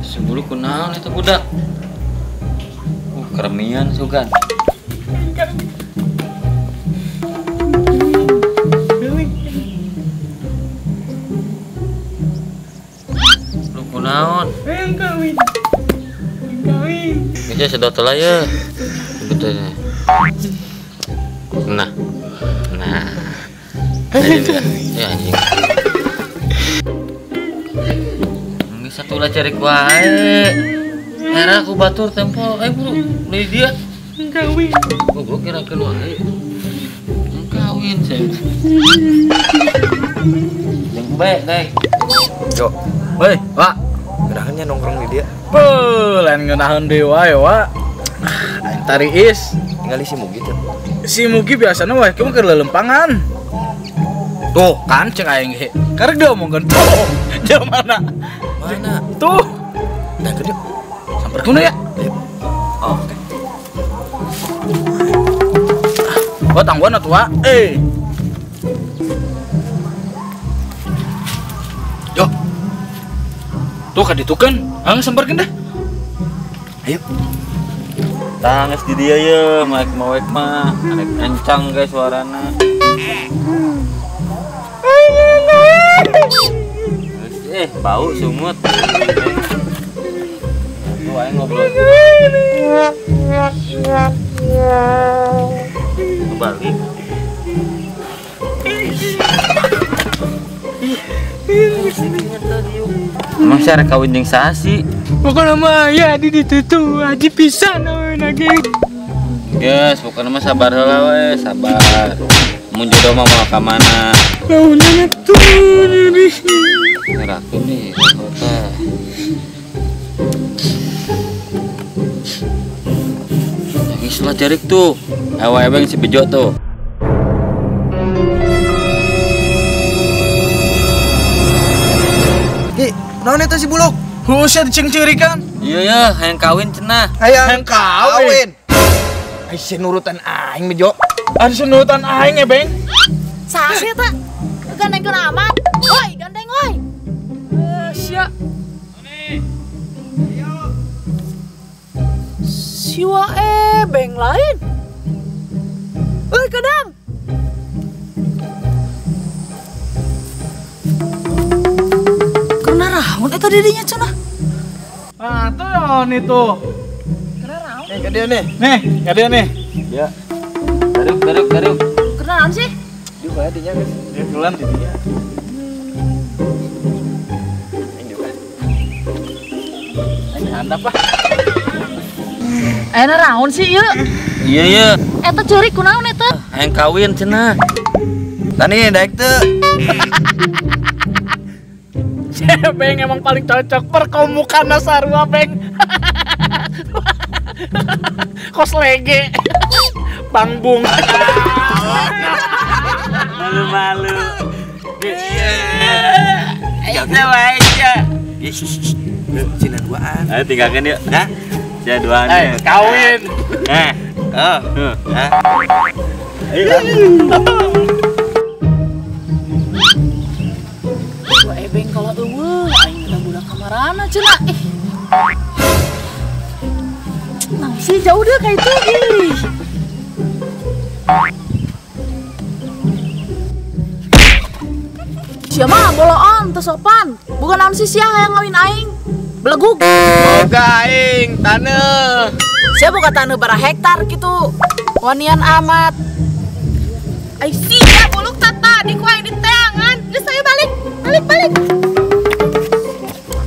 Sebelum kunaon eta budak. Keremian sugan. Lu kunaon? Hayang kawin. Kawin. Geus sedot lah ya. Betulnya. Nah. Nah. Ya anjing. Geus satu lah cari wae. Era aku batur tempo, buru, beli dia. Kawin. Goblok kira-kira wae. Kawin sih. Jeung bae, deh. Yo. Hei, Pak. Ngeunaheun nongkrong di dia. Beuh, lain ngeunaheun deui wae, Wak. Aing tariis. Ningali si Mugi teh. Si Mugi biasana wae kieu mah keur lelempangan. Tuh, kan cek aing ge. Karek diomongkeun tuh. Mana? Mana? Tuh. Nah, gede. Samperkeun ya. Ayo. Oke. Oh, tangguhan atuh, Wak. Eh. Yo. Tuh kaditukeun. Hang samperkeun dah. Ayo. Tangis di dia ye, maek mawek mah. Arek kencang guys suarana. Bau sumut. Tuh aing ngobrol. Kembali. Emang saya kawin jeung saha sih? Pokokna mah ya di ditu tuh aji pisan euy lagi. Geus, pokokna mah sabar heula we, sabar. Mun jodoh mah moal ka mana? Launna tuh nih. Ngerakeun nih kota. Nangis lah jarik tuh. Ewa-ewa yang si Bejo tuh. Ki, naon eta si Buluk? Husya dicengcerikan. Iya ya, hayang kawin cenah. Hayang kawin. Ai si nurutan aing Bejo. Ari si nurutan aing ya, Beng. Saha sih eta? Gandengkeun amat. Woi, gandeng woi. Sia. Siwa beng lain. Woi, kedang. Karena raon eta didinya cenah. Ah, tuh naon itu. Karena raon. Nih, ka dieu nih. Nih, ka dieu nih. Ya. Garuk, garuk, garuk. Karena raon sih? Dieu bae dinya geus. Dia kelan didinya. Aing juga. Aing handap lah. Ayeuna raon sih ieu? Iya ieu. Eta ceurik kunaon eta? Hayang kawin cenah. Tani daek teu. Beng emang paling cocok perkomukan sarua beng. Kos lege. Bangbung. Malu-malu. Iya, wae sia. Cina duaan. Ayo tinggalkan yuk. Hah? Cina duaan. Kawin. Eh. Oh. Hah? Ayo. Wah, beng kalau eueuh aing udah budak kamarana cenah. Ih. Nah, sih jauh deh kayak itu. Ih. Sia mah boloon teu sopan. Bukan naon sih sia hayang ngawin aing. Belegug. Boga aing taneuh. Sia boga taneuh bara hektar gitu. Wanian amat. Ai sia buluk tata di ku aing diteangan. Geus ayo balik. Balik balik.